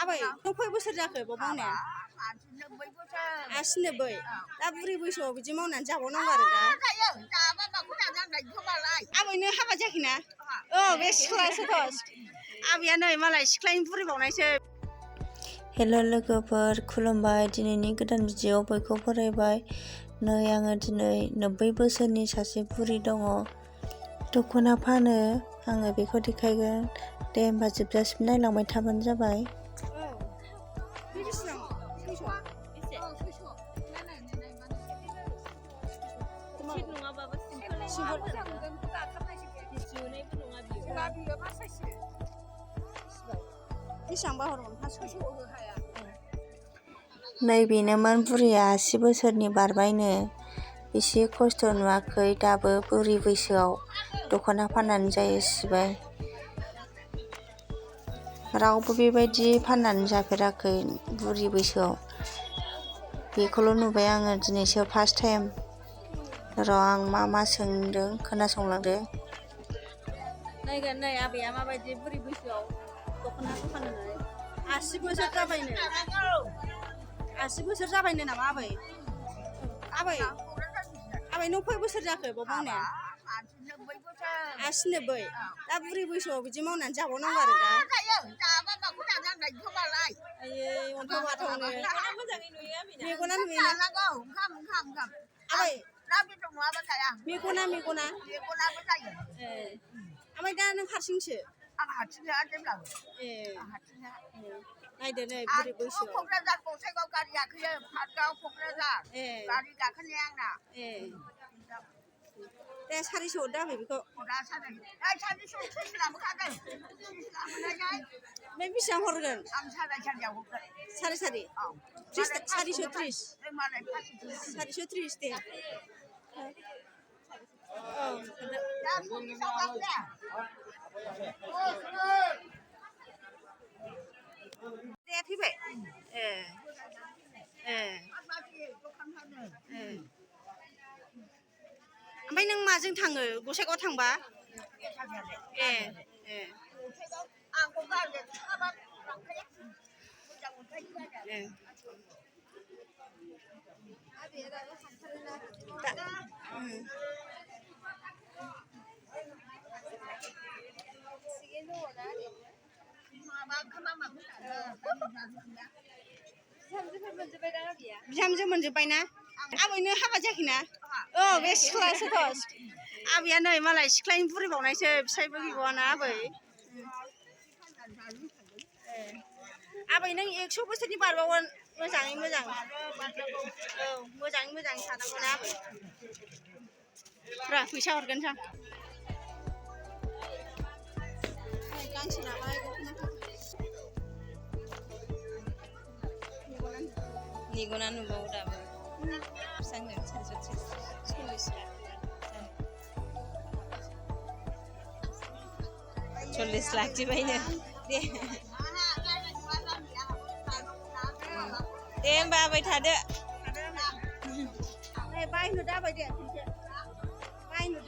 आबै नों खय बोसोर जाखो बाव मावनाया? 80 दा बुरि बैसोआव बिदि मावनानै जाबावनांगौ आरो दा आबै नों हाबा जायाखैना? बे सिख्लासोथ' आबैया नै मालाय सिख्लानि बुरिबावनायसो। हेल' लोगोफोर, खुलुमबाय। दिनैनि गोदान भिडिअ'आव बयखौ बरायबाय। नै आङो दिनै 90 बोसोरनि सासे बुरि दङ, दख'ना फानो। आङो बेखौ देखायगोन। दे होमबा जोबजासिम नायलांबाय थाबानो जाबाय। नै बेनोमोन बुरिया 80 बोसोरनि बारबायनो। एसे खस्थ' नुवाखै दाबो बुरि बैसोआव दख'ना फाननानै जायो सिबाय। रावबो बेबायदि फाननानै जाफेराखै बुरि बैसोआव। बेखौल' नुबाय आङो दिनैसो फार्स्ट टाइम। र' आं मा सोंदों खोनासंलांदो। नायगोन नै आबैया माबायदि बुरि बैसोआव दख'ना दखान होनानै 80 बोसोर जाबायनो। 80 बोसोर जाबायनो नामा आबै? आबै नों खय बोसोर जाखो बाव मावनाया? 80 दा बुरि बैसोआव बिदि मावनानै जाबावनांगौ आरो दा आयै अन्थाव बाथावनो मेगना नुयोना? आबै मेगना ओमफ्राय दा नों हारसिंसो? आं हारसिंनो जेब्लाबो हारसिंनो नायदो नै बुरि बैसोआव क'क्राझार गसाइगाव गारि गाखोयो पार्कआव क'क्राझार गारि गाखोनाया आंना दे 400 हरदो आबै बेखौ ओमफ्राय बेसेबां हरगोन? आं 430 हरगोन 430 दे दे फैबाय ओमफ्राय नों माजों थाङो गसाइगाव थांबा? आंखौ गारिजों थाङाबा लांखायो मोजां मोनखायो बिहामजो मोनजोब्बायना? आबै नों हाबा जायाखैना? बे सिख्लासोथ' आबैया नै मालाय सिख्लानि बुरिबावनायसो, फिसायबो गैबावाना आबै। आबै नों 100 बोसोरनि बारबावगोन। मोजाङै मोजां मोजाङै मोजां थानांगौ ना आबै। फैसा हरगोन सां गांसे लाबाय मेगना नुबावो दाबो बेसेबां 40 लाखसो बायनो। दे होमबा आबै थादो। बायनो दाबाय दे बायनो